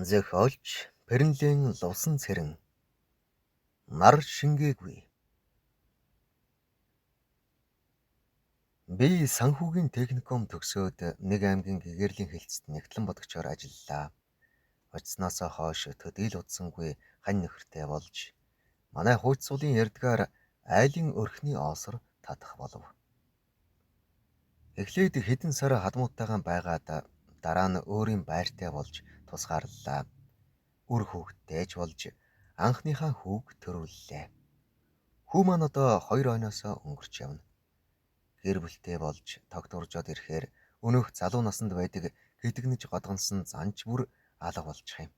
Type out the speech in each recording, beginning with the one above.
Зохиолч Пэрэнлэн Лувсанцэрэн. Нар шингээгүй. Би санхүүгийн техникум төгсөөд нэг аймгийн гэгээрлийн хэлцэд нягтлан бодогчоор ажиллалаа. Очсоноосоо хойш төдий л удсангүй хань нөхөртэй болж манай хууч сулын ярьдгаар айлын өрхний оосор татах болов. Эхлээд хэдэн сар хадмуудтайгаан байгаад дараа нь өөрийн байртай болж тусгаарлалаа. Үр хүүхэдтэй ч болж анхныхаа хүүг төрүүллээ. Хүү маань одоо 2 ойноосоо өнгөрч явна. Гэр бүлтэй болж тогтворжоод ирэхээр өнөөх залуу наснд байдаг гэдэгнэж годгонсон занч бүр алга болчих юм.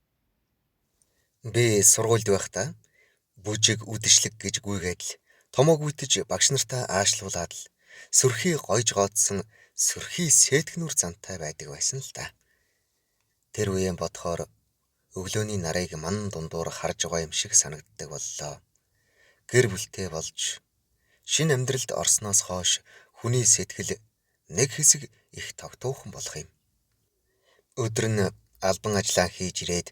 Би сургуульд байхдаа бүжиг үдшилэг гэж гүйгээд л томоогүйтэж багш нартаа аашлуулад л сөрхий гойж гоодсон сөрхий сэтгэнүр зантай байдаг байсан л да. Тэр үеэн бодохоор өглөөний нарыг ман дундуур харж байгаа юм шиг санагддаг боллоо. Гэр бүлтэй болж шинэ амьдралд орсноос хойш хүний сэтгэл нэг хэсэг их тогтуухан болох юм. Өдөр нь албан ажлаа хийж ирээд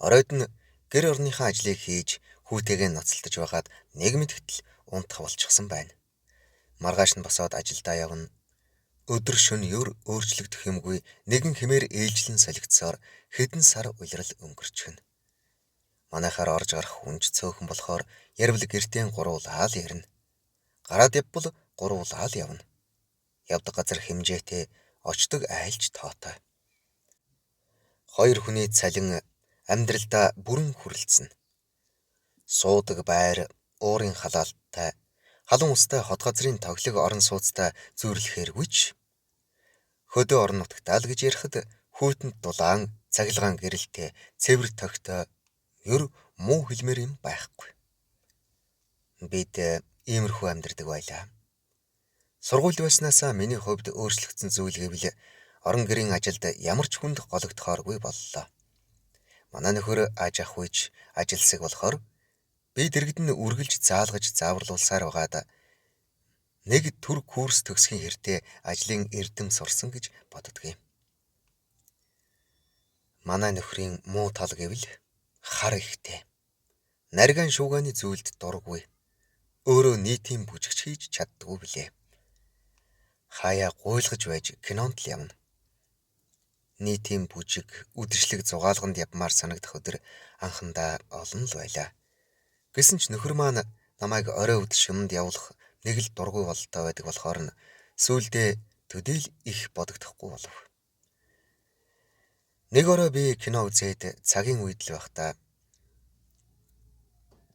оройд нь гэр орныхоо ажлыг хийж хүүтэйгээ ноцолдож байгаад нэг мэдгэтэл унтах болчихсон байна. Маргааш нь босоод ажилдаа явна. Өдөр шөнө ер өөрчлөгдөх юмгүй нэгэн хэмээр ээлжлэн солигдсоор хэдэн сар улирал өнгөрчихнө. Манайхаар орж гарах хүн ч цөөхөн болохоор ярвал гэртээ гуруулаа л ярина. Гараад явбал гуруулаа л явна. Явдаг газар хэмжээтэй, очдог айлч тоотой. Хоёр хүний цалин амьдралдаа бүрэн хүрэлцэнэ. Суудаг байр, уурын халаалттай, халуун устай хот газрын тоглог орон сууцтай зүйрлэхээргүй ч хөдөө орон нутагтаа л гэж ярихад хүүтэнд дулаан, цахилгаан гэрэлтэй, цэвэр тогтой ер муу хэлмээр юм байхгүй. Бид иймэрхүү амьдардаг байлаа. Сургуульд байснаасаа миний хувьд өөрчлөгдсөн зүйл гэвэл орон гэрийн ажилд ямар ч хүнд гологдохооргүй боллоо. Манай нөхөр аж ахуйч ажилсаг болохоор би дэргэд нь үргэлж заалгаж зааварлуулсаар байгаад нэг төр курс төгсхийн хэртээ ажлын эрдэм сурсан гэж боддог юм. Манай нөхрийн муу тал гэвэл хар ихтэй. Нариган шуугааны зүйлд дургүй. Өөрөө нийтийн бүжигч хийж чаддгүй билээ. Хаяа гуйлгаж байж кинонд л явна. Нийтийн бүжиг, үдшилэг зугаалганд явмаар санагдах өдөр анхандаа олон л байлаа. Гэсэн ч нөхөр маань намайг орой үдш юмд явуулах нэг л дургүй бололтой байдаг болохоор нь сүүлдээ төдийл их бодогдохгүй болов. Нэг орой би кино үзээд цагийн үед л байхдаа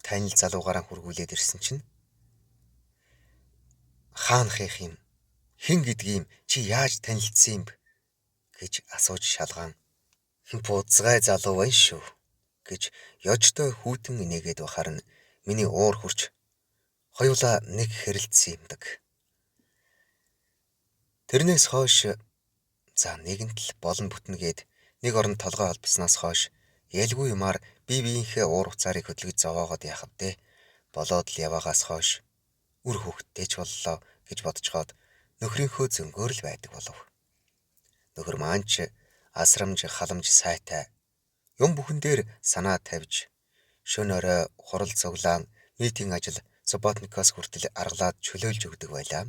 танил залуугаараа хүргүүлээд ирсэн чинь хаана хийх юм, хэн гэдгийг чи яаж танилцсан юм гэж асууж шалгаан бууцгай залуу байна шүү гэж ёжтой хүүтэн инээгээд бахаар нь миний уур хурч хоёулаа нэг хэрэлдсэн юмдаг. Тэрнээс хойш за нэгэнт л болно бүтнэ гээд нэг орон толгой холбоснаас хойш ялгүй юмар бие биеийнхээ уур уцаарыг хөдөлгөж зовоогоод яхав дээ. Болоод л яваагаас хойш үр хөвгттэй ч боллоо гэж бодцоход нөхрийнхөө зөнгөөр л байдаг болов. Нөхөр маань ч асрамж халамж сайтай юм бүхэн дээр санаа тавьж шөнө орой хурал цуглаан нийтийн ажил субботникоос хүртэл аргалаад чөлөөлж өгдөг байлаа.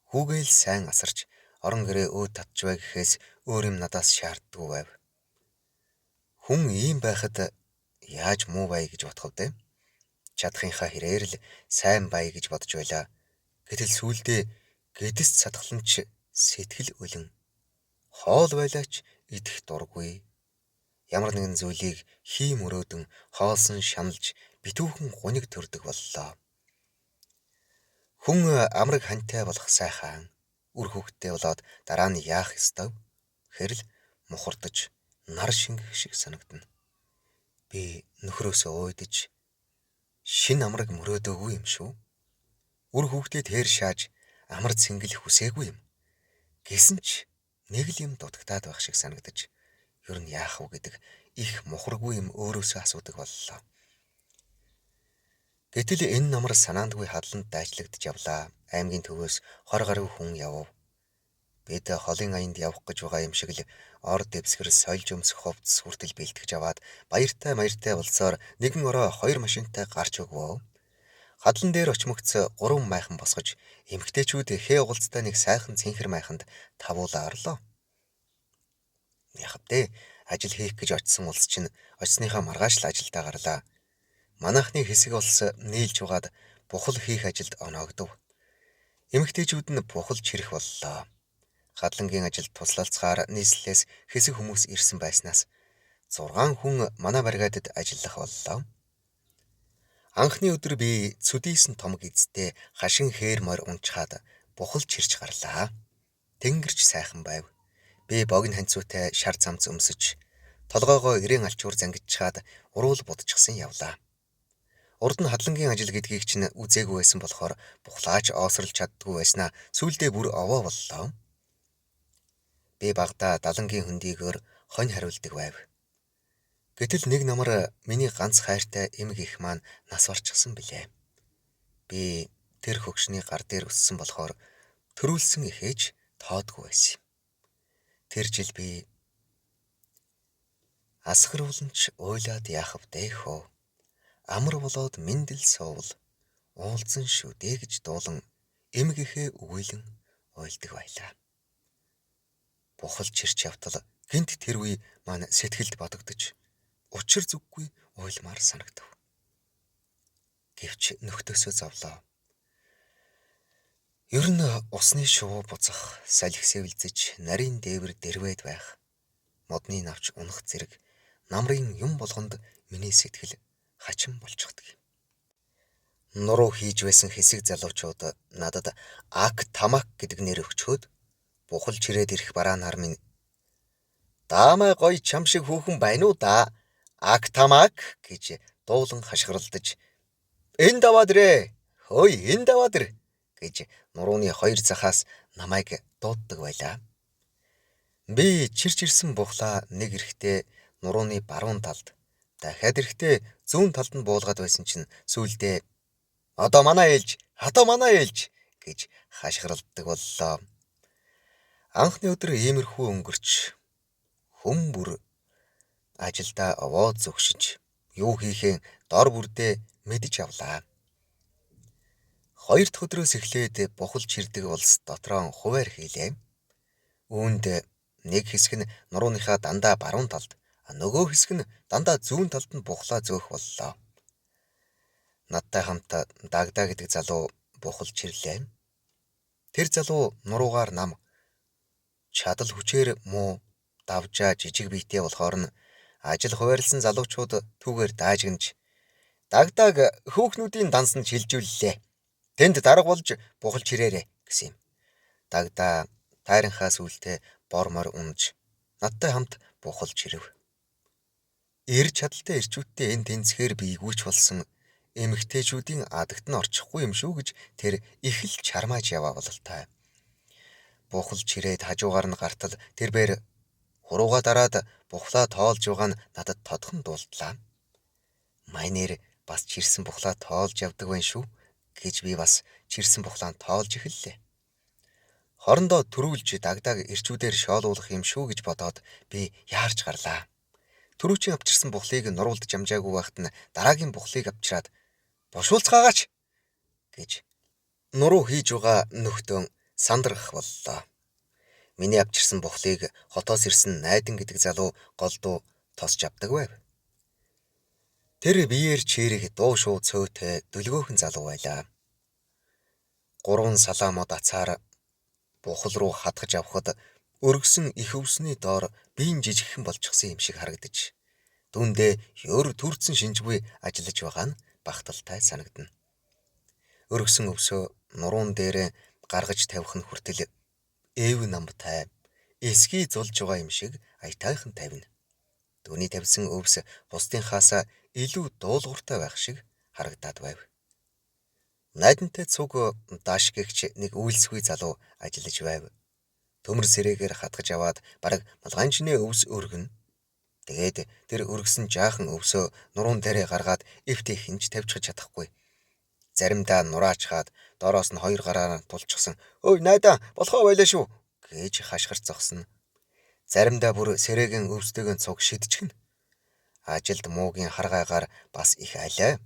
Хүүгээл сайн асарч орон гэрээ өөд татчвэ гэхээс өөр юм надаас шаарддаггүй байв. Хүн ийм байхад яаж муу бай гэж бодох вэ? Чадахынхаа хэрээр л сайн бай гэж бодож байлаа. Гэтэл сүүлдээ гэдэс садгаланч сэтгэл өлөн. Хоол байлаач идэх дургүй. Ямар нэгэн зүйлийг хий мөрөөдөн хоолсон шаналж битүүхэн гуниг төрдөг боллоо. Хүн амраг хантай болох сайхан үр хөвгттэй болоод дараа нь яах ёстой хэрэл мухардаж нар шингэх шиг санагдана. Би нөхрөөсөө уйдаж шин амраг мөрөөдөөгүй юм шүү. Үр хөвгтөө тэр шааж амар цэнгэл хүсээгүй юм. Гэсэн ч нэг л юм дутагтаад байх шиг санагдаж ер нь яах вэ гэдэг их мухаргүй юм өөрөөсөө асуудаг боллоо. Гэтэл энэ намар санаандгүй хадланд дайчлагдж явлаа. Аймгийн төвөөс 20 гаруй хүн явв. Бид холын аянд явах гэж байгаа юм шиг л ор дэвсгэр сольж өмсөх хувцас хүртэл бэлтгэж аваад баяртай маяртай болсоор нэгэн орой 2 машинтай гарч өгвөө. Хадлан дээр очмогц 3 майхан босгож эмэгтэйчүүд хээ угалцтай нэг сайхан цэнхэр майханд тавуулаа орлоо. Яхав дээ, ажил хийх гэж очисон улс чинь очсныхаа маргааш л ажилдаа гарлаа. Манайхны хэсэг улс нийлж угаад бухал хийх ажилд оноогдов. Эмэгтэйчүүд нь бухал чирэх боллоо. Хадлангийн ажилд туслалцахаар нийслэлээс хэсэг хүмүүс ирсэн байснаас 6 хүн манай бригадад ажиллах боллоо. Анхны өдөр би цүдийсэн томог эзтэй хашин хээр морь унчхаад бухал чирч гарлаа. Тэнгэрч сайхан байв. Би богино ханцуутай шар цамц өмсөж толгоогоо ирээн алчуур зангидчихад уруул будчихсан явлаа. Урд нь хадлангийн ажил гэдгийг чинь үзээгүй байсан болохоор бухлаач оосролж чаддгүй байснаа сүүлдээ бүр овоо боллоо. Би багадаа далангийн хөндийгөөр хонь хариулдаг байв. Гэтэл нэг намар миний ганц хайртай эмэг их маань нас барчихсан билээ. Би тэр хөгшний гар дээр өссөн болохоор төрүүлсэн эхээж тоодгүй байсан юм. Тэр жил би асгарууланч уйлаад яах вдэ хөө. Амар болоод мэндэл суувал уулзсан шүү дээ гэж дуулан эмэг эхээ үгүйлэн уйлдаг байлаа. Бухал чирч явтал гинт тэр үе маань сэтгэлд бодогдож учир зүггүй уйлмаар санагдав. Гэвч нөхдөөсөө зовлоо. Ер нь усны шувуу буцах, салхи сэвэлзэж, нарийн дээвэр дэрвэд байх, модны навч унах зэрэг намрын юм болгонд миний сэтгэл хачин болчихдог юм. Нуруу хийж байсан хэсэг залуучууд надад Ак Тамак гэдэг нэр өгчөөд бухал чирээд ирэх бараанаар минь "Даамай гоё чам шиг хүүхэн байна уу да? Ак Тамак" гэж дуулан хашгиралдаж "Энд аваад ирээ. Хөөе, энд аваад ир" гэж нурууны хоёр захаас намайг дууддаг байлаа. Би чирч ирсэн бухлаа нэг эрэхтээ нурууны баруун талд, дахиад эрэхтээ зүүн талд нь буулгаад байсан чинь сүүлдээ "Одоо манай ээлж, одоо манай ээлж" гэж хашгиралддаг боллоо. Анхны өдөр иймэрхүү өнгөрч хүн бүр ажилдаа овоод зүгшиж юу хийхээ дор бүрдээ мэдэж авлаа. Хоёр дахь өдрөөс эхлээд бухал чирдэг улс дотроо хуваар хийлээ. Үүнд нэг хэсэг нь нурууныхаа дандаа баруун талд, нөгөө хэсэг нь дандаа зүүн талд нь бухлаа зөөх боллоо. Надтай хамт Дагдаа гэдэг залуу бухал чирлээ. Тэр залуу нуруугаар нам чадал хүчээр муу давжаа жижиг биетэй болохоор нь ажил хуваарлсан залуучууд түүгээр даажигнаж Дагдааг хөөхнүүдийн дансанд шилжүүллээ. Тэнд дарга болж бухалж ирээрэй гэсэн юм. Дагдаа тайрынхаа сүлдээ бор мор унж надтай хамт бухалж ирэв. Эр чадалтай эрчүүдтэй энэ тэнцгээр биегүйч болсон эмэгтэйчүүдийн адагт нь орчихгүй юм шүү гэж тэр их л чармааж яваа бололтой. Бухалж ирээд хажуугаар нь гартал тэр бээр хурууга дараад бухлаа тоолж байгаа нь надад тодхон дуулдлаа. Майнер бас чирсэн бухлаа тоолж явдаг байх шүү гэж би бас чирсэн бухлаа тоолж эхэллээ. Хорондоо төрүүлж дагдааг эрчүүдээр шоолуулах юм шүү гэж бодоод би яарч гарлаа. Төрүүчийн авчирсан бухлыг нуруулд жамжаагүй байхад нь дараагийн бухлыг авчираад "Бушуулцгаагаач" гэж нуруу хийж байгаа нөхдөн сандрах боллоо. Миний авчирсан бухлыг хотоос ирсэн найдан гэдэг залуу голдуу тосч авдаг байв. Тэр биеэр чирэг дуу шуу цөөтэй дүлгөөхөн залуу байлаа. 3 салаа мод ацаар бухал руу хатгаж авахад өргөсөн их өвсний доор биеийн жижигхэн болчихсон юм шиг харагдаж дүндээ ер төрцөн шинжгүй ажиллаж байгаа нь багталтай санагдана. Өргөсөн өвсөө нуруун дээр гаргаж тавих нь хүртэл эв намтай эсхий зулж байгаа юм шиг аятайхан тавина. Түүний тавьсан өвс бусдынхаас илүү дуулууртай байх шиг харагдаад байв. Найдантай цуг даш гэгч нэг үйлсгүй залуу ажиллаж байв. Төмөр сэрэгээр хатгаж аваад бараг малгаанчны өвс өргөнө. Тэгээд тэр өргөсөн жаахан өвсөө нуруун дээрээ гаргаад эвтэй хинж тавьчих чадахгүй. Заримдаа нураачхаад доороос нь хоёр гараараа тулчихсан. "Ой найдаа болохоо байлаа шүү" гэж хашгирч зогсно. Заримдаа бүр сэрээгийн өвстэйгэн цуг шидчихнэ. Ажилд муугийн харгайгаар бас их алай.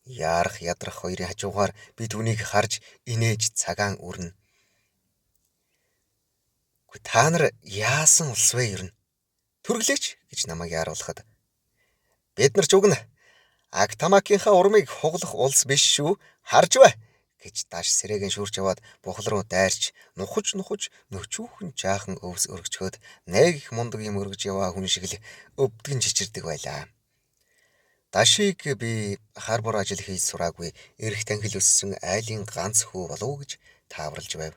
Яарах ядрах хоёрын хажуугаар би түүнийг харж инээж цагаан үрнэ. Та нар яасан улс вэ ер нь? Түргэлээч гэж намайг яаруулхад бид нар ч уг нь Агтамакийнхаа урмыг хуглах улс биш шүү. Харж бай гэж даш сэрээгэн шүүрч яваад бухал руу дайрч нухаж нөчүүхэн жаахан өвс өргөжхөөд нэг их мундаг юм өргөж яваа хүн шиг л өвдгөн чичирдэг байлаа. Дашийг би хар бор ажил хийж сураагүй эрх танхил өссөн айлын ганц хүү болов уу гэж тааварлаж байв.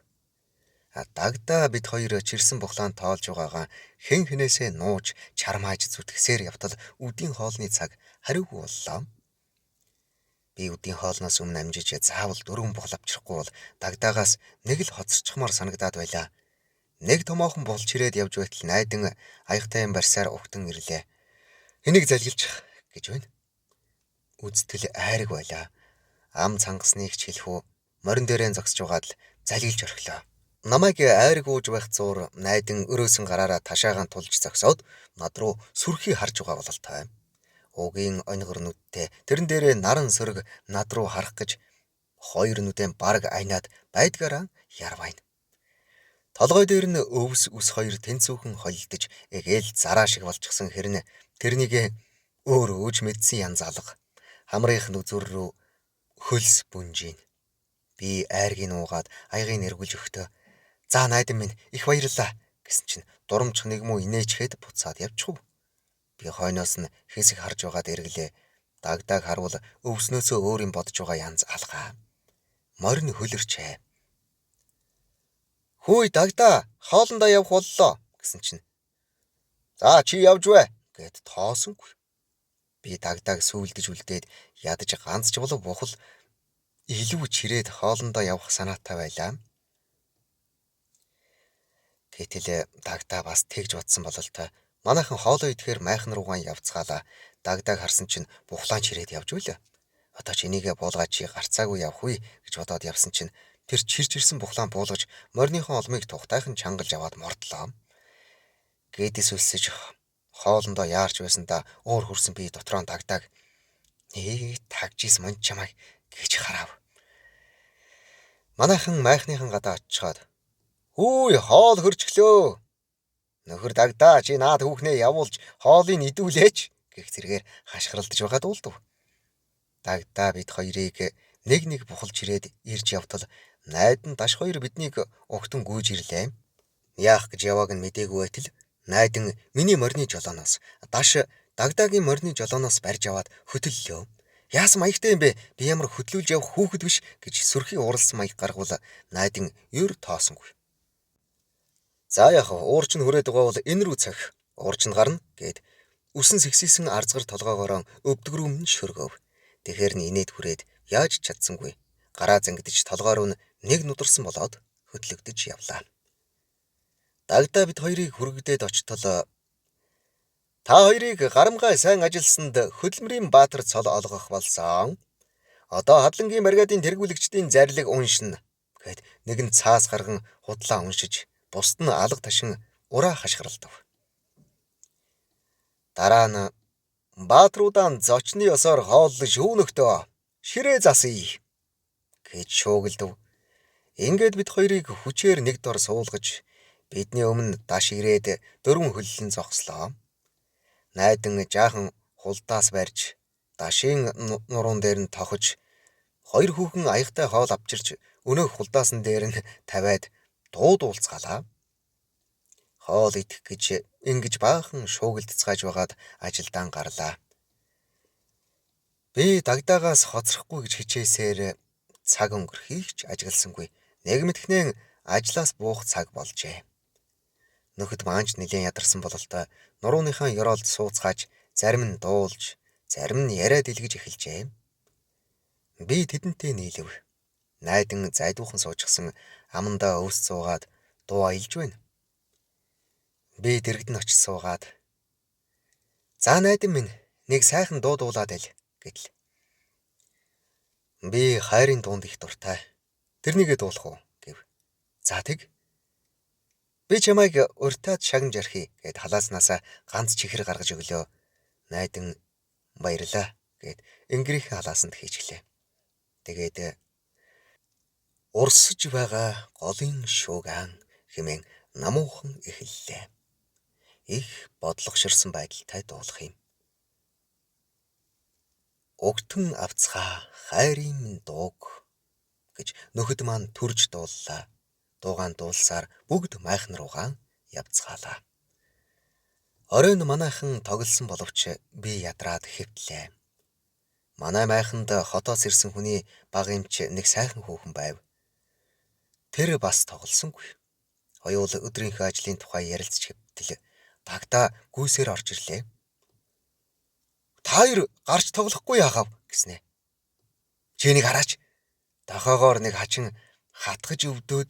Дагдаа бид хоёр чирсэн бухлаан тоолж байгаагаа хэн хэнээсээ нууж чармааж зүтгэсээр явтал үдийн хоолны цаг хариугүй боллоо. Би үдийн хоолноос өмнө амжиж заавал 4 бухал авчрахгүй бол дагдаагаас нэг л хоцорчхмоор санагдаад байлаа. Нэг томоохон бухал чирээд явж байтал найдан аягтай юм барьсаар угтан ирлээ. Энийг залгилчих гэж байна. Үзтэл айраг байлаа. Ам цангасныг ч хэлэх үү морин дээрээ зогсож байгаад л залгилж орхилоо. Намайг айраг ууж байх зуур найдан өрөөсөн гараараа ташаагаан тулж зогсоод над руу сүрхий харж байгаа бололтой. Угийн онигор нүдтэй тэрэн дээрээ наран сөрөг над руу харах гэж хоёр нүдэн бараг айнаад байдгаараа ярвайна. Толгой дээр нь өвс үс хоёр тэнцүүхэн холилдож эгээл зараа шиг болчихсон хэрнэ тэрнийг өөр өөж мэдсэн янз алга. Хамрынх нүзүр рүү хөлс бүнжин. Би айргийг нуугаад аягийг эргүүлж өгтөө. За найдан минь их баярлалаа гэсэн чинь дурамч нэг муу инээчгээд буцаад явчихв. Би хойноос нь хэсэг харж байгаад эргэлээ. Дагдааг харвал өвснөөсөө өөр юм бодож байгаа янз алгаа. Морин хөлөрчээ. Хөөй дагдаа хоолндоо явах боллоо гэсэн чинь. За чи явж вэ гэд тоосонгүй. Би дагдааг сүүлдэж үлдээд ядаж ганц ч болов бухал илүү чирээд хоолндоо явах санаатай байлаа. Гэтэл дагдаа бас тэгж бодсон бололтой. Манайхан хоолоо идэхээр майхан руугаан явцгаалаа. Дагдааг харсан чинь бухлаан чирээд явж үйлээ. Одоо ч энийгээ буулгаад чи гарцаагүй явах вэ гэж бодоод явсан чинь тэр чирч ирсэн бухлаан буулгаж мориныхон олмыг тухтайхан чангалж аваад мордлоо. Гэдэс үлсэж хоолндоо яарч байсандаа уур хөрсөн би дотроо дагдааг тагжис мон чамайг гэж харав. Манайхан майхныхан гадаа очиход хүүй хоол хөрчглөө. Нөхөр дагдаа чи наад хүүхнээ явуулж хоолыг идүүлээч гэх зэрэгээр хашгиралдаж байгаад уулдав. Дагдаа бид хоёрыг нэг нэг бухалж ирээд ирж явтал найдан даш хоёр биднийг угтан гүйж ирлээ. Яах гэж явааг нь мдээгүй байтал найдан миний морины жолооноос даш дагдаагийн морины жолооноос барьж аваад хөтөллөө. Яасан маягтай юм бэ? Би ямар хөтлүүлж явах хүүхэд биш гэж сүрхий уралсан маяг гаргавал найдан ер тоосонгүй. За яах вэ? Уур чинь хүрээд байгаа бол энэ рүү цах. Уур чинь гарна гэд үсэн сэгсийсэн арзгар толгоогоороо өвдөг рүү нь шөргөв. Тэгэхээр нь инээд хүрээд яаж чадсангүй. Гараа зангидж толгой руу нэг нударсан болоод хөдлөгдөж явлаа. Дагдаа бид хоёрыг хүргэгдээд очтол та хоёрыг гарамгай сайн ажилласанд хөдөлмөрийн баатар цол олгох болсон. Одоо хадлангийн бригадын тэргүүлэгчдийн зарлиг уншина гэд нэгэн цаас гарган худлаа уншиж бусд нь алга ташин ураа хашгиралдав. Дараа нь баатруудаан зочны ёсоор хооллон шүүнөхдөө ширээ засъя гэж шуугилдав. Ингээд бид хоёрыг хүчээр нэг дор суулгаж бидний өмнө даш ирээд 4 хөллөн зогслоо. Найдан жаахан хулдаас барьж дашийн нуруун дээр нь тохиж хоёр хүүхэн аягтай хоол авчирч өнөөх хулдаасан дээр нь тавиад дуудуулцгаалаа. Хоол идэх гэж ингэж баахан шуугилдцгааж байгаад ажилдаан гарлаа. Би дагдаагаас хоцрохгүй гэж хичээсээр цаг өнгөрөхийг ч ажигласангүй. Нэг мэдхнэн ажлаас буух цаг болжээ. Нөхөд маанч нэлээд ядарсан бололтой нурууныхаа ёроолд сууцгааж зарим нь дуулж, зарим нь яриа дэлгэж эхэлжээ. Би тэдэнтэй нийлэв. Найдан зайдуухан суучсан амандаа өвс суугаад дуу аялж байна. Би дэргэд нь очиж суугаад "За найдан минь нэг сайхан дуу дуулаад айл" гэтэл. Би хайрын дуунд их дуртай. Тэрнийгээ дуулах уу гэв. За тэг. Би чамайг уртаад шагнаж архий гэд халааснасаа ганц чихэр гаргаж өглөө. Найдан баярлаа гэд энгэрийн халаасанд хийчихлээ. Тэгээд урсаж байгаа голын шуугаан хэмээн намуухан эхэллээ. Их бодлогоширсан байдалтай дуулах юм. Угтан авцгаа хайрын минь дууг гэж нөхөд маань төрж дууллаа. Дуугаан дуулсаар бүгд майхан руугаан явцгаалаа. Оройн манайхан тоглосон боловч би ядраад хэвтлээ. Манай майханд хотоос ирсэн хүний бага эмч нэг сайхан хүүхэн байв. Тэр бас тоглосонгүй. Хоёул өдрийнхөө ажлын тухай ярилцж хэвтэл дагдаа гүйсээр орж ирлээ. Та хоёр гарч тоглохгүй яахав гэснэ. Чи нэг хараач. Дохоогоор нэг хачин хатгаж өвдөөд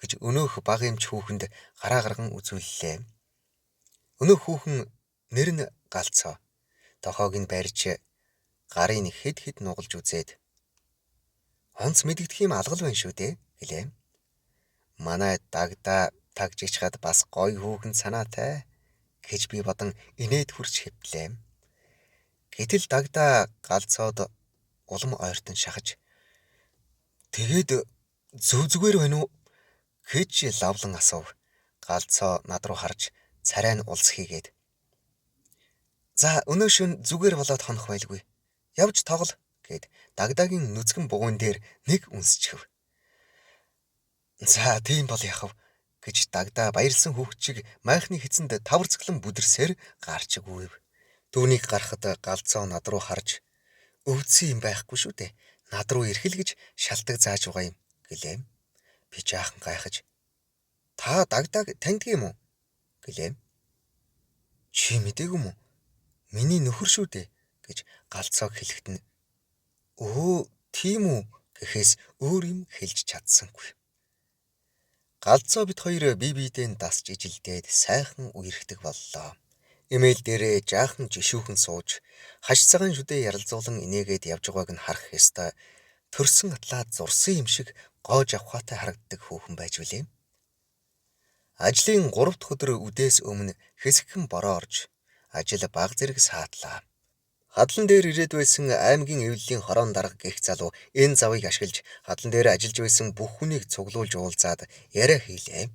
гэж өнөөх бага эмч хүүхэнд гараа гарган үзүүллээ. Өнөөх хүүхэн нэр нь галцоо. Дохоог нь барьж гарын хэд хэд нугалж үзээд онц мэдэгдэх юм алгал байна шүү дээ гэлээ. Манай дагдаа тагжиж хад бас гоё хүүхэн санаатай гэж би бодон инээд хүрч хэвтлээ. Гэтэл дагдаа галцоод улам ойртон шахаж тэгээд зөв зүгээр байна уу гэж лавлан асуув. Галцоо над руу харж царай нь улс хийгээд. За өнөө шөнө зүгээр болоод хонох байлгүй. Явж тоглол гэд дагдаагийн нүцгэн бугуйн дээр нэг үнсчихв. За тийм бол яхав гэж дагдаа баярлсан хүүхд чиг майхны хэцэнд таварцглан бүдэрсээр гарч гүйв. Түүнийг гарахад галзуу над руу харж өвдсөн юм байхгүй шүү дээ. Над руу ирэх л гэж шалтаг зааж байгаа юм гэлээ. Би жаахан гайхаж та дагдааг таньдаг юм уу гэлээ. Чи мдээгүй юм уу? Миний нөхөр шүү дээ гэж галзоог хэлэхэд нь өө тийм үү гэхээс өөр юм хэлж чадсангүй. Галзуу бид хоёр бие биедээ дасч ижилдээд сайхан үерхдэг боллоо. Имэйл дээрээ жаахан жишүүхэн сууж хаш цагаан шүдээ яралзуулан инээгээд явж байгааг нь харах ёстой төрсөн атлаа зурсан юм шиг гоож авхаатай харагддаг хүүхэн байж билээ. Ажлын 3 дахь өдөр үдээс өмнө хэсэгхэн бороо орж ажил баг зэрэг саатлаа. Хадлан дээр ирээд байсан аймгийн эвлэлийн хорон дарга гэх залуу энэ завыг ашиглаж хадлан дээр ажиллаж байсан бүх хүнийг цуглуулж уулзаад яриа хийлээ.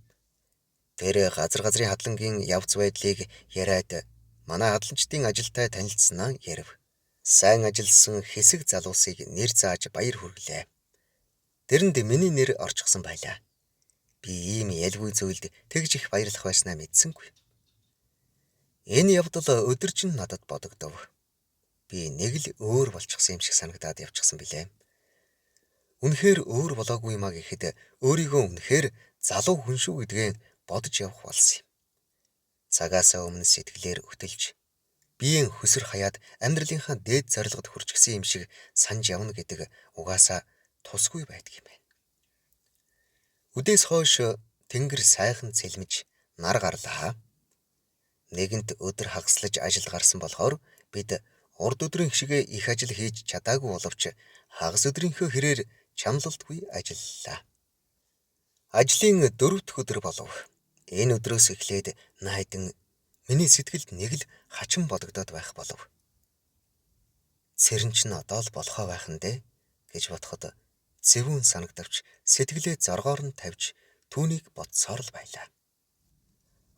Тэр газар газрын хадлангийн явц байдлыг яриад манай хадланчдын ажилтай танилцсанаа ярив. Сайн ажилласан хэсэг залуусыг нэр зааж баяр хүргэлээ. Тэрэнд миний нэр орчихсон байлаа. Би ийм ялгүй зүйлд тэгж их баярлах байснаа мэдсэнгүй. Энэ явдал өдөржин надад бодогдов. Би нэг л өөр болчихсон юм шиг санагдаад явчихсан билээ. Үнэхээр өөр болоогүй юмаа гэхэд өөрийгөө үнэхээр залуу хүн шүү гэдгээ бодож явах болсон юм. Цагаасаа өмнө сэтгэлээр хөтөлж биеийн хөсөр хаяад амьдралынхаа дээд зорилгод хүрчихсэн юм шиг санаж явна гэдэг угаасаа тусгүй байдаг юм байна. Үдээс хойш тэнгэр сайхан цэлмэж нар гарлаа. Нэгэнт өдөр хагаслаж ажилд гарсан болохоор бид урд өдрийн шигээ их ажил хийж чадаагүй боловч хагас өдрийнхөө хэрээр чамлалтгүй ажиллалаа. Ажлын 4 дахь өдөр болов. Энэ өдрөөс эхлээд найдан миний сэтгэлд нэг л хачин бодогдоод байх болов. Цэрэн чинь одоо л болохоо байх нь дээ гэж бодоход зэвүүн санагдавч сэтгэлээ зоргоор нь тавьж түүнийг бодсоор л байлаа.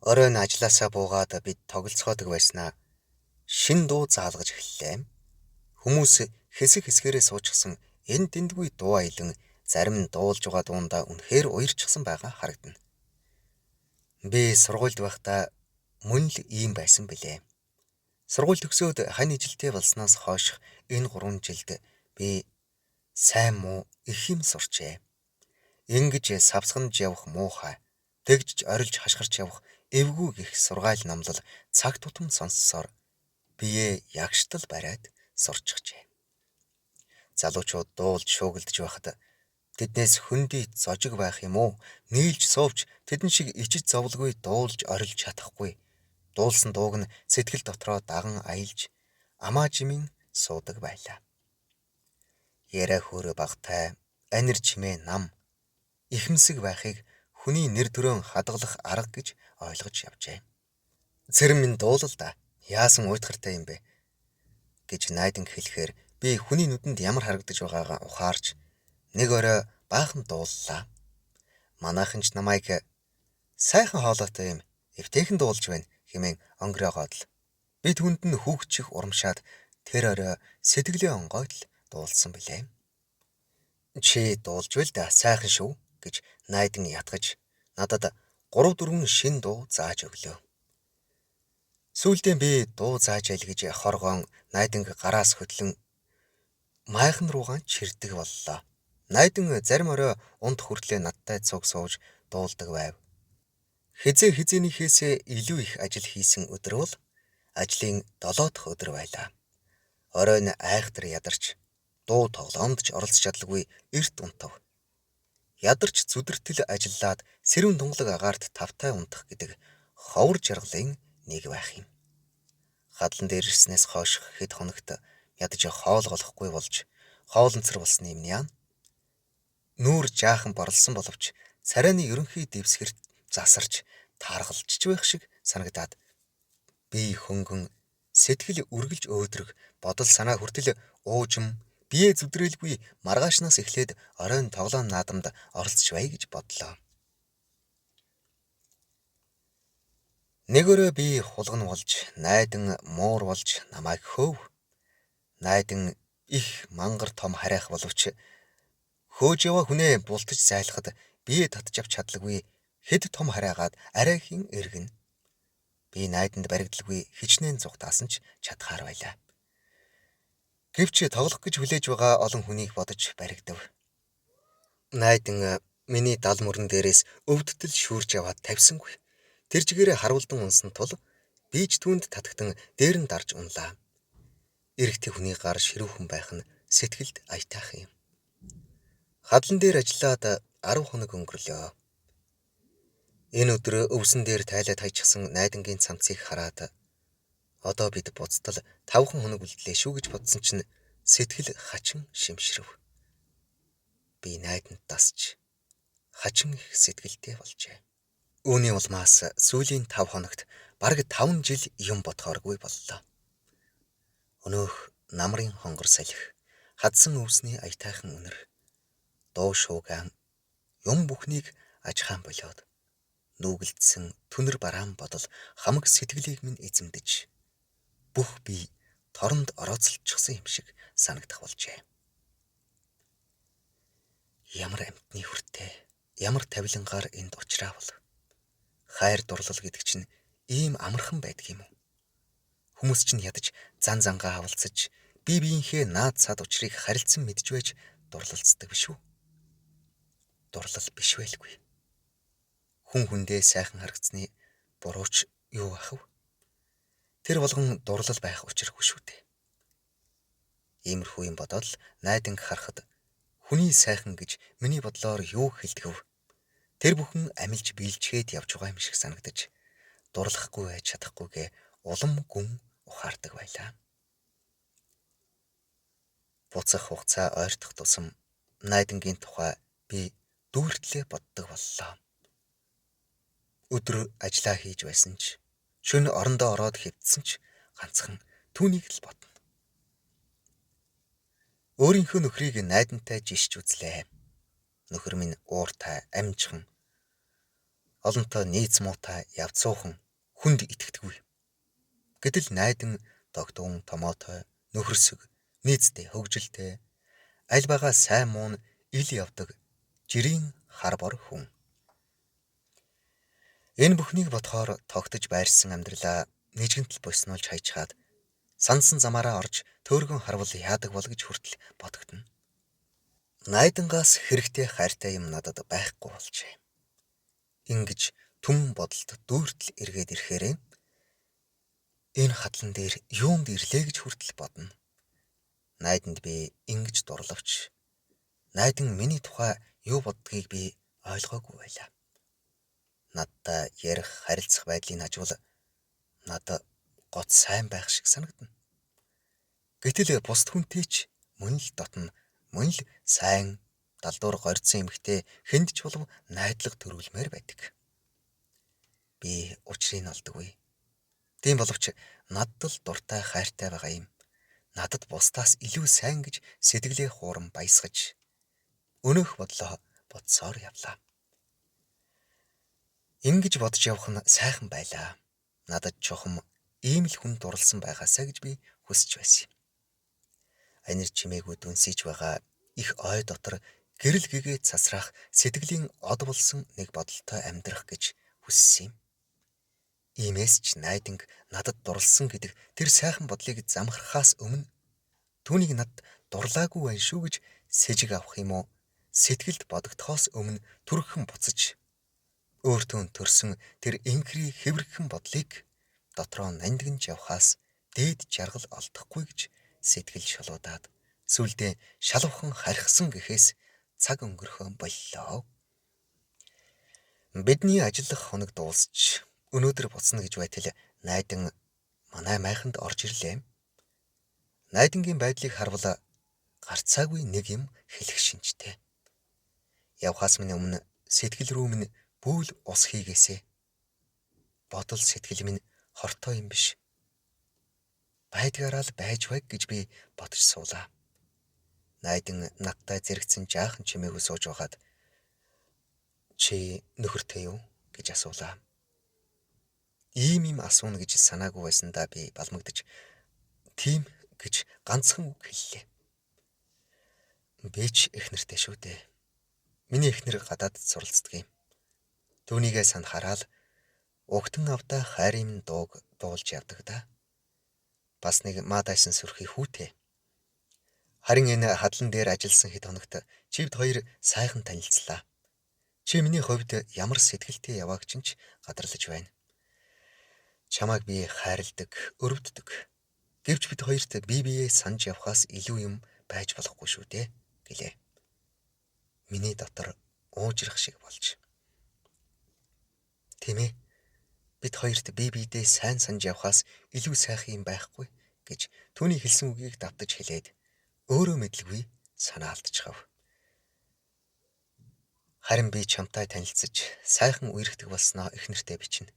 Оройн ажлаасаа буугаад бид тоглолцгоодог байснаа шин дуу заалгаж эхэллээ. Хүмүүс хэсэг хэсгээрээ суучихсан энэ дэндгүй дуу аялан зарим нь дуулж байгаа дундаа үнэхээр уярчихсан байгаа харагдана. Би сургуульд байхдаа мөн л ийм байсан билээ. Сургууль төгсөөд хань ижилтэй болсноос хойш энэ 3 жилд би сайн муу их юм сурчээ. Ингэж савсганж явах муухай, тэгж орилж хашгирч явах эвгүй гих сургаал номлол цаг тутам сонссоор биеэ ягштал бариад сурчжээ. Залуучууд дуулж шуугилдаж байхад тэднээс хөндөй зожиг байх юм уу? Нийлж суувч тэдэн шиг ичиж зовлгүй дуулж орилж чадахгүй. Дуулсан дууг нь сэтгэл дотроо даган аялж амаа жимийн суудаг байлаа. Яриа хөөрэ багтай, анир чимээ нам ихэмсэг байхыг хүний нэр төрөө хадгалах арга гэж ойлгож явжээ. Цэрэн минь дуулал да. Яасан уйтгартай юм бэ гэж найдан хэлэхээр би хүний нүдэнд ямар харагдаж байгаагаа ухаарч нэг орой баахан дууллаа. Манайхан ч намайг сайхан хоолойтой юм эвтэйхэн дуулж байна хэмээн онгоройгоод л би түнд нь хүүхчих урамшаад тэр орой сэтгэлээ онгойд л дуулсан билээ. Чи дуулж байл да сайхан шүү гэж найдан ятгаж надад 3 4 шин дуу зааж өглөө. Сүүлдээ би дуу зааж айл гэж хоргоон найданг гараас хөтлөн майхан руугаан чирдэг боллоо. Найдан зарим орой унт хүртлээ надтай цуг сууж дуулдаг байв. Хизээ хизээнийхээсээ илүү их ажил хийсэн өдөр бол ажлын 7 дахь өдөр байлаа. Оройн айхтар ядарч дуу тоглоомд ч оролцож чадалгүй эрт унтав. Ядарч зүдэртэл ажиллаад сэрүүн тунгалаг агаарт тавтай унтах гэдэг ховор жаргалын нэг байх юм. Хадлан дээр ирснээс хойш хэд хоногт ядаж хоол голохгүй болж хоолнцор болсон юм яана. Нүүр жаахан борлсон боловч царайны ерөнхий дэвсгэрт засарч тааргалжч байх шиг санагдаад би хөнгөн сэтгэл үргэлж өөдрөг бодол санаа хүртэл уужим бие зүдрээлгүй маргаашнаас эхлээд оройн тоглоом наадамд оролцож бай гэж бодлоо. Нэг өрөө би хулган болж, найдан муур болж намайг хөөв. Найдан их мангар том харайх боловч хөөж яваа хүнээ бултаж зайлахад бие татж авч чадлагүй хэд том харайгаад арайхийн эргэн. Би найданд баригдалгүй хичнээн зугтаасан ч чадхаар байлаа. Гэвч тоглох гэж хүлээж байгаа олон хүнийг бодож баригдав. Найдан миний дал мөрөн дээрээс өвдтөл шүүрч яваад тавьсангүй. Тэр чигээрээ харуулдан унсан тул би ч түүнд татагтан дээр нь дарж унлаа. Эрэгтэй хүний гар ширүүхэн байх нь сэтгэлд аятайхан юм. Хадлан дээр ажиллаад 10 хоног өнгөрлөө. Энэ өдөр өвсөн дээр тайлаад хайчихсан найдангийн цамцыг хараад одоо бид буцтал 5 хоног үлдлээ шүү гэж бодсон чинь сэтгэл хачин шимшрэв. Би найданд дасч хачин их сэтгэлтэй болжээ. Үүний улмаас сүүлийн 5 хоногт бараг 5 жил юм бодохооргүй боллоо. Өнөөх намрын хонгор салхи, хадсан өвсний аятайхан үнэр, дуу шуугаан юм бүхнийг ажхаан болиод нүгэлдсэн түнэр бараан бодол хамаг сэтгэлийг минь эзэмдэж бүх бие торонд орооцолчихсон юм шиг санагдах болжээ. Ямар амьтны хүртэй, ямар тавилангаар энд учраавал. Хайр дурлал гэдэг чинь ийм амархан байдаг юм уу? Хүмүүс чинь ядаж зан зангаа хавалцаж бие биенийхээ наад цад учрыг харилцан мэдж байж дурлалцдаг биш үү? Дурлал биш байлгүй. Хүн хүндээ сайхан харагдсны бурууч юу ах вэ? Тэр болгон дурлал байх учиргүй шүү дээ. Иймэрхүү юм бодоод л найданг харахад хүний сайхан гэж миний бодлоор юу хэлдэг вэ? Тэр бүхэн амилж биелжгээд явж байгаа юм шиг санагдаж дурлахгүй байж чадахгүйгээ улам гүн ухаардаг байлаа. Буцах хугацаа ойртох тусам найдангийн тухай би дүүртлээ боддог боллоо. Өдөр ажлаа хийж байсан ч шөнө орондоо ороод хэвтсэн ч ганцхан түүнийг л бодно. Өөрийнхөө нөхрийг найдантай жишж үзлээ. Нөхөр минь ууртай, амжихан, олонтой нийц муутай, явцуухан, хүнд итгэдэггүй. Гэтэл найдан догтун, томоотой, нөхөрсөг, нийцтэй, хөгжилтэй, аль байгаа сайн муу нь ил явдаг жирийн хар бор хүн. Энэ бүхнийг бодохоор тогтож байрсан амьдралаа нэжгэнтэл буйснуулж хайчхаад сансан замаараа орж төөргөн харвал яадаг бол гэж хүртэл бодогдоно. Найдангаас хэрэгтэй хайртай юм надад байхгүй болжээ. Ингэж түн бодолд дүүртэл эргээд ирэхээрээ энэ хадлан дээр юунд ирлээ гэж хүртэл бодно. Найданд би ингэж дурлавч найдан миний тухай юу боддгийг би ойлгоогүй байлаа. Надтай ярих, харилцах байдлыг хажуул надад гоц сайн байх шиг санагдана. Гэтэл бусд хүнтэй ч мөн л дотно, мөн л сайн Далдуур горьдсон эмэгтэй хэнд ч болов найдлага төрүүлмээр байдаг. Би учрыг нь олдоггүй. Тийм боловч надад л дуртай хайртай байгаа юм. Надад бусдаас илүү сайн гэж сэтгэлээ хуурам баясгаж өнөөх бодлоо бодсоор явлаа. Ингэж бодож явах нь сайхан байлаа. Надад чухам ийм л хүн дурлсан байгаасаа гэж би хүсэж байсан юм. Анир чимээгүй дүнсийж байгаа их ой дотор гэрэл гэгээ цасраах сэтгэлийн од болсон нэг бодолтой амьдрах гэж хүссэн юм. Иймээс ч найданг надад дурлсан гэдэг тэр сайхан бодлыг замхрахаас өмнө түүнийг надад дурлаагүй байх шүү гэж сэжиг авах юм уу? Сэтгэлд бодогдохоос өмнө түрхэн буцаж өөртөө төрсөн тэр инхри хэврэгхэн бодлыг дотроо нандинж явхаас дээд жаргал олдохгүй гэж сэтгэл шулуудаад сүлдээ шалвхан харихсан гэхээс цаг өнгөрөхөн боллоо. Бидний ажиллах хоног дуусч өнөөдөр буцна гэж байтал найдан манай майханд орж ирлээ. Найдангийн байдлыг харвал гарцаагүй нэг юм хэлэх шинжтэй. Явхаас минь өмнө сэтгэл рүү минь бүүл ус хийгээсэ. Бодол сэтгэл минь хортой юм биш. Байдгаараа л байж байг гэж би бодож суулаа. Найдан надтай зэрэгцэн жаахан чимээгүй сууж байгаад чи нөхөртэй юу гэж асуулаа. Ийм юм асууна гэж санаагүй байсандаа би балмагдаж тийм гэж ганцхан үг хэллээ. Би ч эхнэртэй шүү дээ. Миний эхнэр гадаадд суралцдаг юм. Түүнийгээ санахаараа л угтан авда хайрын дууг дуулж явдаг да. Бас нэг маадайсан сүрхий хүүтэй. Харин энэ хадлан дээр ажилласан хэд хоногт чивд хоёр сайхан танилцлаа. Чи миний хувьд ямар сэтгэлтэй яваагч ч гадарлаж байна. Чамайг би хайрладаг, өрөвддөг. Гэвч бид хоёрт бие биеэ санаж явхаас илүү юм байж болохгүй шүү дээ гэлээ. Миний дотор уужрах шиг болж. Тийм ээ. Бид хоёрт бие биедээ сайн санаж явхаас илүү сайхан юм байхгүй гэж түүний хэлсэн үгийг давтаж хэлээд өөрөө мэдлгүй санаа алдчихав. Харин би чамтай танилцаж сайхан үерхдэг болсноо их нэртэй бичнэ.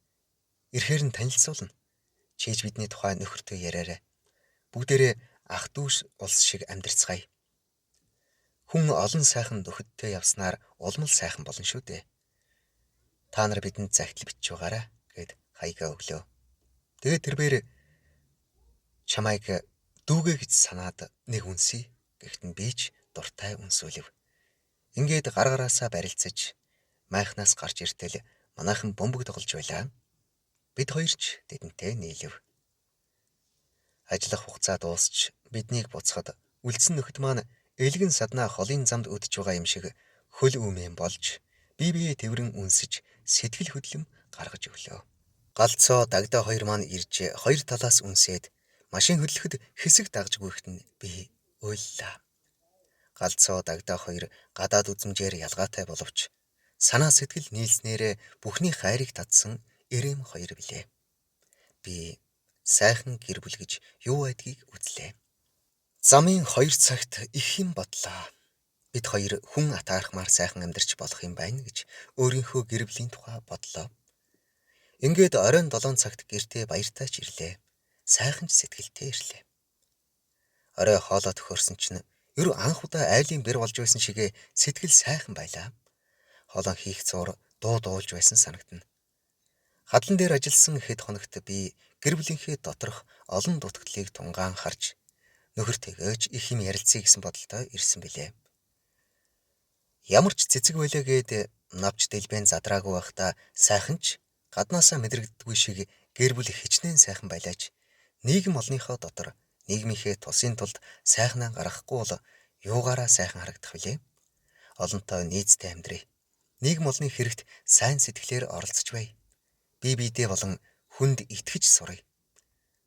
Ирэхээр нь танилцуулна. Чийж бидний тухай нөхөртөө яриарай. Бүгдээрээ ах дүүс улс шиг амьдарцгаая. Хүн олон сайхан нөхөдтэй явснаар улам л сайхан болно шүү дээ. Та нар бидэнд захидал бичиж байгаарай гэд хаягаа өглөө. Тэгээд тэрбээр чамайг дүүгээ гэж санаад нэг үнсье. Гэхдээ нь би ч дуртай үнсүүлв. Ингээд гар гараасаа барилцаж майхнаас гарч иртэл манайхан бөмбөг тоглож байлаа. Бид хоёр ч тэдэнтэй нийлэв. Ажиллах хугацаа дуусч биднийг буцахад үлдсэн нөхөд маань элгэн саднаа холын замд өдөж байгаа юм шиг хөл үүмэн болж бие биеэ тэврэн үнсэж сэтгэл хөдлөм гаргаж өглөө. Галцоо дагдаа хоёр маань ирж хоёр талаас үнсээд машин хөдлөхөд хэсэг дагж гүйхэд нь би уйллаа. Галцоо дагдаа хоёр гадаад үзмжээр ялгаатай боловч санаа сэтгэл нийлснээрээ бүхний хайрыг татсан эрэм хоёр билээ. Би сайхан гэр бүл гэж юу байдгийг үзлээ. Замын 2 цагт их юм бодлоо. Бид хоёр хүн атаархмаар сайхан амьдарч болох юм байна гэж өөрийнхөө гэр бүлийн тухай бодлоо. Ингээд оройн 7 цагт гэртээ баяртай ч ирлээ. Сайхан ч сэтгэлтэй ирлээ. Орой хоолоо төхөрсөн чинь ер анх удаа айлын бэр болж байсан шигээ сэтгэл сайхан байлаа. Хоолоо хийх зур дуу дуулж байсан санагдана. Хадлан дээр ажилласан хэд хоногт би гэр бүлийнхээ доторх олон дутагдлыг тунгаан харж нөхөртэйгөөч их юм ярилцъя гэсэн бодолтой ирсэн билээ. Ямар ч цэцэг байлаа гээд навч дэлбэн задраагүй байхдаа сайхан ч гаднаасаа мэдрэгддэггүй шиг гэр бүл хичнээн сайхан байлаач нийгэм олныхоо дотор нийгмийнхээ тусын тулд сайхнаа гаргахгүй бол юугаараа сайхан харагдах вүлээ. Олонтой нийцтэй амьдрий. Нийгэм олны хэрэгт сайн сэтгэлээр оролцож бай. Бие биедээ болон хүнд итгэж сурыг.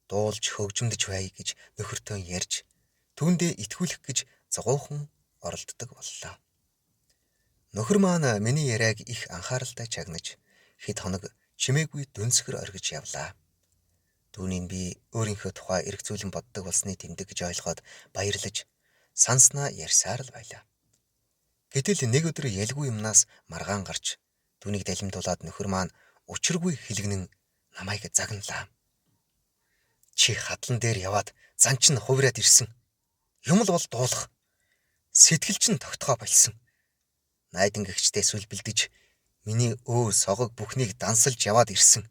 Дуулж хөгжмөдөж бай гэж нөхөртөө ярьж түүндээ итгүүлэх гэж зугуухан оролддог боллоо. Нөхөр маань миний яриаг их анхааралтай чагнаж хэд хоног чимээгүй дүнсгэр оргиж явлаа. Түүнийг би өөрийнхөө тухай эргцүүлэн боддог болсны тэмдэг гэж ойлгоод баярлаж санснаа ярьсаар л байлаа. Гэтэл нэг өдөр ялгүй юмнаас маргаан гарч түүнийг далимдуулаад нөхөр маань учиргүй хилэгнэн намайг загналаа. Чи хадлан дээр яваад зан чинь хувраад ирсэн. Юм л бол дуулах. Сэтгэл чинь тогтхоо болсон. Найдан гэгчтэй сүл бэлдэж миний өө согог бүхнийг дансалж яваад ирсэн.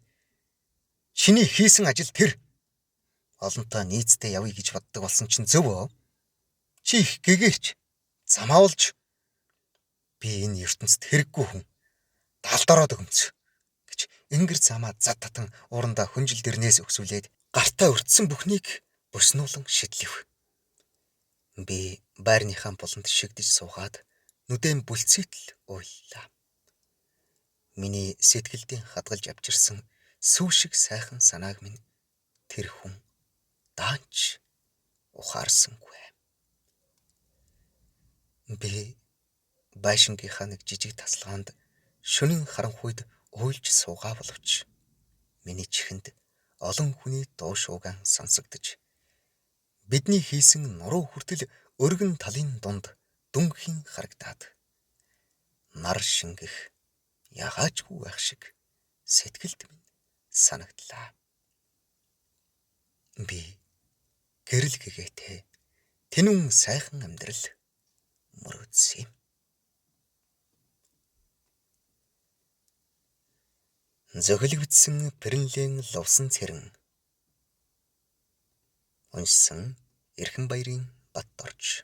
Чиний хийсэн ажил тэр. Олонтой нийцтэй явъя гэж боддог болсон чинь зөв өө. Чи их гэгээч. Замауулж би энэ ертөнцид хэрэггүй хүн. Далд ороод өгмөц гэж ингэр замаа зад татан уурандаа хүнжил дэрнээс өксүүлээд гартаа өртсөн бүхнийг боснуулан шидлэв. Би байрныхаа буланд шигдэж суугаад нүдэн бүлцээтэл уйллаа. Миний сэтгэлдийн хадгалж авчирсан сүү шиг сайхан санааг минь тэр хүн даанч ухаарсангүй. Би байшингийнхаа нэг жижиг тасалгаанд шөнийн харанхуйд уйлж суугаа боловч миний чихэнд олон хүний дуу шууган сонсогдож бидний хийсэн нуруу хүртэл өргөн талын дунд дүнхэн харагдаад нар шингэх ягаачгүй байх шиг сэтгэлд минь санагдлаа. Би гэрэл гэгээтэй тэнүүн сайхан амьдрал мөрөөдсөн юм. Зохилэгдсэн Пэрэнлэн лувсан цэрэн. Уншсан Эрхэн баярын Бат Дорж.